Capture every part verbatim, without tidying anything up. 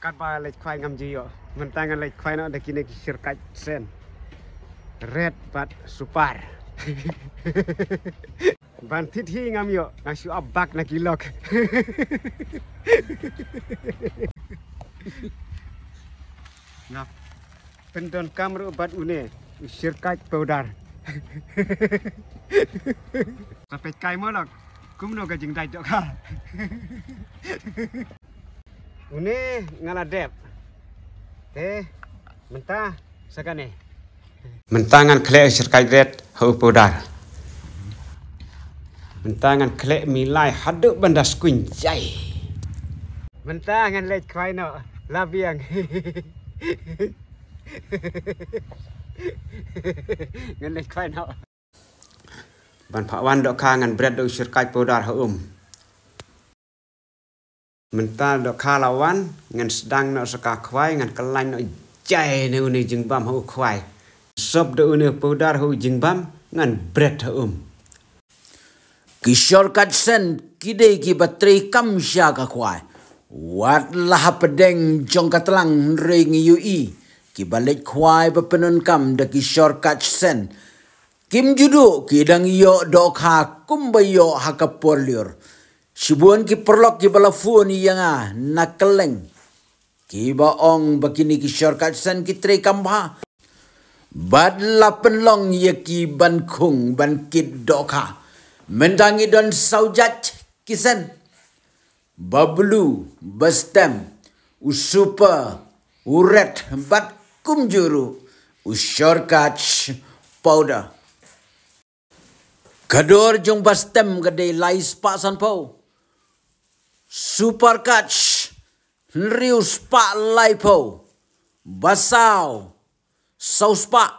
Katba leit khwai ngam ju ïoh. Mynta ngan leit khwai noh da kine ki shyrkait sen. Red bad super. Ban thied hi ngam ïoh, nga shu ap bak na ki lok. Nga pyndonkam ruh bad une u shyrkait powder. Sa peit kai mo lok, kumno ka jingdait dohkha. Une nga la dep. Te mynta sa kane. Mynta ngan khleh shyrkait red ha u powder. Mynta ngan khleh milai haduh ban da skuin jai. Mynta ngan leit khwai noh la biang. Ngan leit khwai noh. Ban phah wan dohkha ngan bret da u shyrkait powder ha um. Mynta dohkha la wan, ngan sdang noh sa ka khwai, ngan kyllaiñ noh jai ne une jingbam ha u khwai. Sop da une powder ha u jingbam, ngan bret ha um. Ki shorkait sen ki dei kiba trei kam sha ka khwai. Wat la hapdeng jong ka tlang hynrei ngi ïohi kiba leit khwai ba pyndonkam da ki shorkait sen. Kim ju duh, ki dang ïoh dohkha kumba ïoh ha ka por lyiur. Shibun ki paralok kiba la phone ïa nga na kylleng, kiba ong ba kine ki shorkait sen ki trei kam bha. Bad la pynlong ïa ki ban khung ban kit dohkha. Mynta ngi don saw jait ki sen. Ba blue, ba stem, u super, u red, bad kumjuh ruh u shorkait powder. Ka dor jong ba stem ka dei lai spah sanphew. Super kait hynriew spah laiphew. Ba saw, saw spah.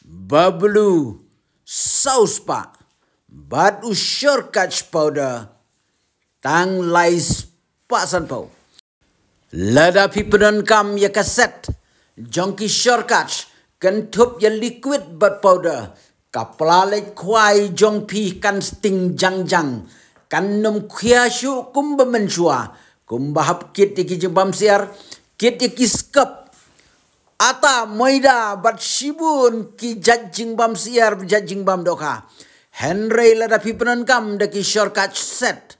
Ba blue, saw spah. Bad u shorkait powder, tang lai spah sanphew. Lada phi pyndonkam ïa ka set jong ki shorkait, kynthup ïa liquid bad powder, ka pla leit khwai jong phi kan sting jangjang, kan nym khia shuh kumba mynshuwa, kumba hap kit ïa ki jingbam syiar, kit ïa ki skap, ata, moida bad shibun ki jait jingbam syiar, jait jingbam dohkha. Hynrei lada phi pyndonkam da ki shorkait set,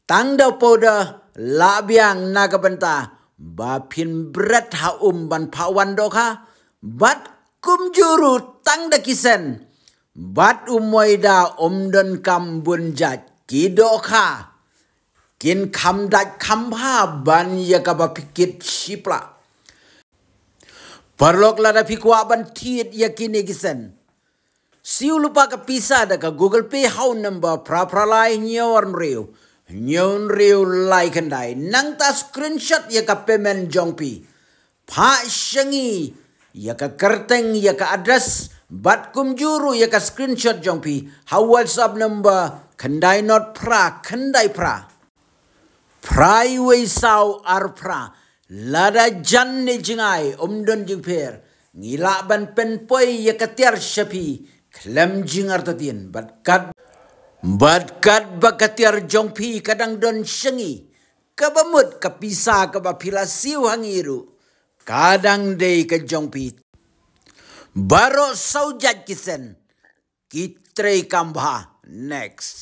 tang da u powder, lah biang na ka bynta ba phin bret ha um ban phah wan dohkha. Bad kumjuh ruh tang da ki sen bad u moida, um donkam bun jait, ki dohkha kin kham dait kham bha ban ïa kaba phi kit shipla. Paralok, lada phi kwah ban thied ïa kine ki sen, siew lypa ka pisa da ka Google Pay ha u number phra phra lai hynñiew ar hynriew hynñiew hynriew lai khyndai. Nangta screenshot ïa ka payment jong phi. Phah sha ngi ïa ka kyrteng, ïa ka address, bad kumjuh ruh ïa ka screenshot jong phi ha WhatsApp number khyndai not phra khyndai phra phra wei saw ar phra. Lada jan ne jngai, um don jingpher, ngi lah ban pynpoi ïa ka tiar sha phi khlem jingartatien. Bad kat, bad katba ka tiar jong phi ka dang don sha ngi, kaba mut ka pisa kaba phi la siew ha ngi ruh ka dang dei ka jong phi. Baroh saw jait ki sen ki trei kam bha. Next.